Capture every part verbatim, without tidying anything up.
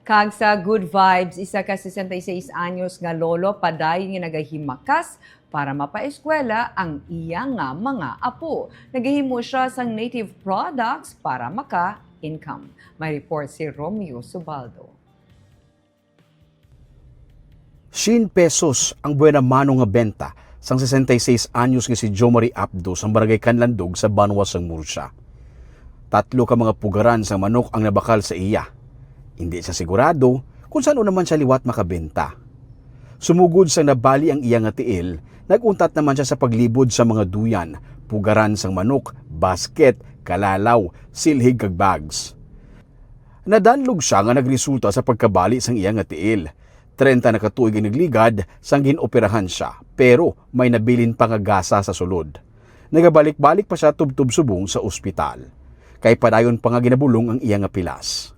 Kag sa good vibes, isa ka sesenta y seis anyos nga lolo padayon nga nagahimakas para mapaeskwela ang iya nga mga apo. Nagahimo siya sang native products para maka-income. May report si Romeo Subaldo. Syen pesos ang buena mano nga benta sang sesenta y seis anyos nga si Jomari Abdo sang Barangay Canlandog sa Banwa sang Murcia. Tatlo ka mga pugaran sang manok ang nabakal sa iya. Hindi siya sigurado kung san-o naman siya liwat makabenta. Sumugod sang nabali ang iya nga tiil, nag-untat naman siya sa paglibod sa mga duyan, pugaran sang manok, basket, kalalaw, silhig kag bags. Nadanlog siya nga nagresulta sa pagkabali sang iya nga tiil. Trenta na ka tuig ang nagligad sang gin-operahan siya, pero may nabilin pa nga gasa sa sulod. Nagabalik-balik pa siya tubtob subong sa ospital, kay padayon pa nga ginabulong ang iya nga pilas.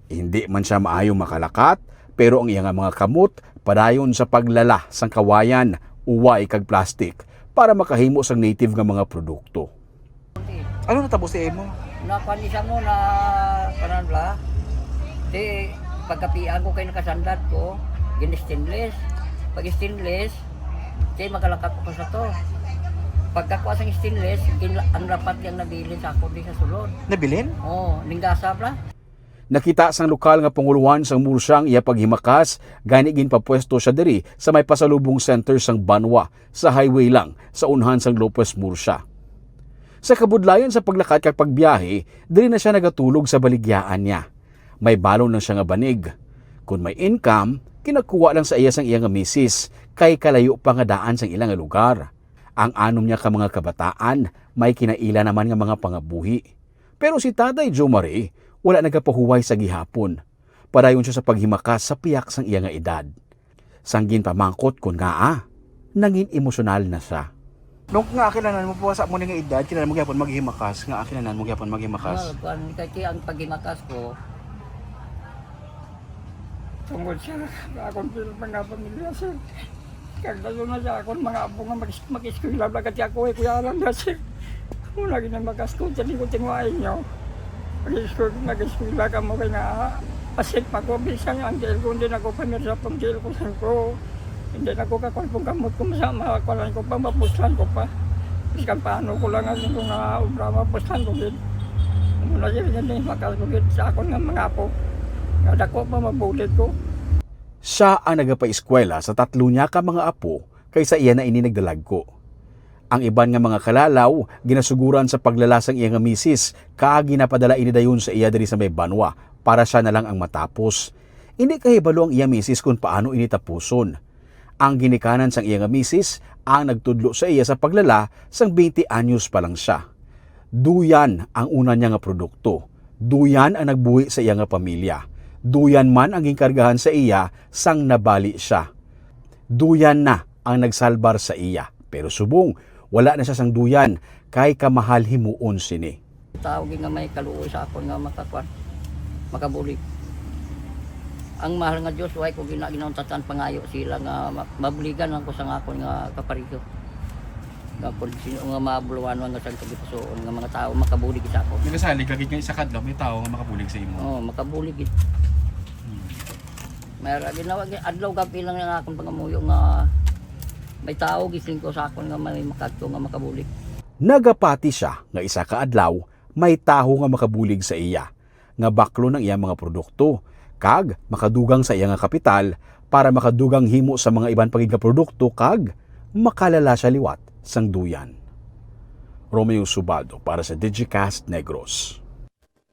Hindi man siya maayo makalakat, pero ang iya nga mga kamot padayon sa paglala sang kawayan, uway kag plastik para makahimo sang native nga mga produkto. Ano natabo sa imo? Nakuan isa mo na kanan bla. Di pagkapian ko kay nakasandad ko, gin stainless. Pag stainless, di magalakat ko sa to. Pagkakuha sang stainless, gin, ang lapat yang nabilin sa ako di sa sulod. Nabilin? Oh, ninggasa bla. Nakita sang lokal nga pangulohan sang Murcia ang iya paghimakas, gani ginpapwesto siya diri sa may pasalubong center sang Banwa, sa highway lang, sa unhan sang Lopez Murcia. Sa kabudlayan sa paglakad kag pagbiyahe, diri na siya nagatulog sa baligyaan niya. May balon lang siya nga banig. Kon may income, kinakuha lang sa iya sang iya nga misis, kay kalayo pa nga daan sang ila nga lugar. Ang anom niya ka mga kabataan, may kinaila naman nga mga pangabuhi. Pero si Tatay Joe Marie, wala nagapahuway sa gihapon. Padayon siya sa paghimakas sa piyak sang iya nga edad. Sang ginpamangkot kon ngaa, nangin emosyonal na siya. Nung nga kinahanglan mo pa sa mo nga edad, kinahanglan mo gyapon maghimakas, nga kinahanglan mo gyapon maghimakas. Ah, kuan, kay ang paghimakas ko, tungod sa akong pil-, mga pamilya, sir. Kag dayon na sa akon mga apo nga mag-, mag-eskwela, bagat ako, eh, kuya, alam na, sir. Amo na gid ang makaskod sa liwat nga inyo. Mag-eskwela, mag-eskwela kamo kay nga, pasig pa ko, bisan ang jail ko, hindi na ko pamirsa pang jail ko, sir ko. Hindi na ko kakuan pang kamot ko, masa-, makuan ko pa, mapuslan ko pa. Bisan paano ko lang, ang ko nga obra, mapuslan ko gid. Amo na, sir, hindi makaskod gid sa akon nga mga apo. Nga dako pa, mabulig ko. Siya ang nagapaeskwela sa tatlo niya ka mga apo kay sa iya na ini nagdalagko. Ang iban nga mga kalalaw ginasuguran sa paglala sang iya nga misis, kag ginapadala ini dayon sa iya diri sa may banwa para siya na lang ang matapos. Indi kahibalo ang iya misis kon paano ini tapuson. Ang ginikanan sang iya nga misis ang nagtudlo sa iya sa paglala sang twenty anyos pa lang siya. Duyan ang una niya nga produkto. Duyan ang nagbuhi sa iya nga pamilya. Duyan man ang ginkargahan sa iya sang nabali siya. Duyan na ang nagsalbar sa iya. Pero subong, wala na siya sang duyan, kay kamahal himuon sini. Tao gid nga may kaluoy sa akon nga makakuan, makabulig. Ang mahal nga Dios, way ko gina-, ginauntatan pangayo sila nga ma-, mabuligan lang ko sa akon nga kapareho. Nga kung sino nga mabuluan nga sa kagipusoon nga mga tao makabulig sa ako. Nagasalig ka gid nga isa ka adlaw may tao nga makabulig sa imo. Oo, makabulig gid. Hmm. May ra ginawa gid adlaw gabi lang ang akong pangamuyo nga may tao gising ko sa akon nga may makadto nga makabulig. Nagapati siya nga isa ka adlaw may taho nga makabulig sa iya, nga baklon ang iyang mga produkto, kag makadugang sa iya nga kapital para makadugang himo sa mga iban pa gid nga produkto kag makalala siya liwat sang duyan. Romeo Subaldo para sa Digicast Negros.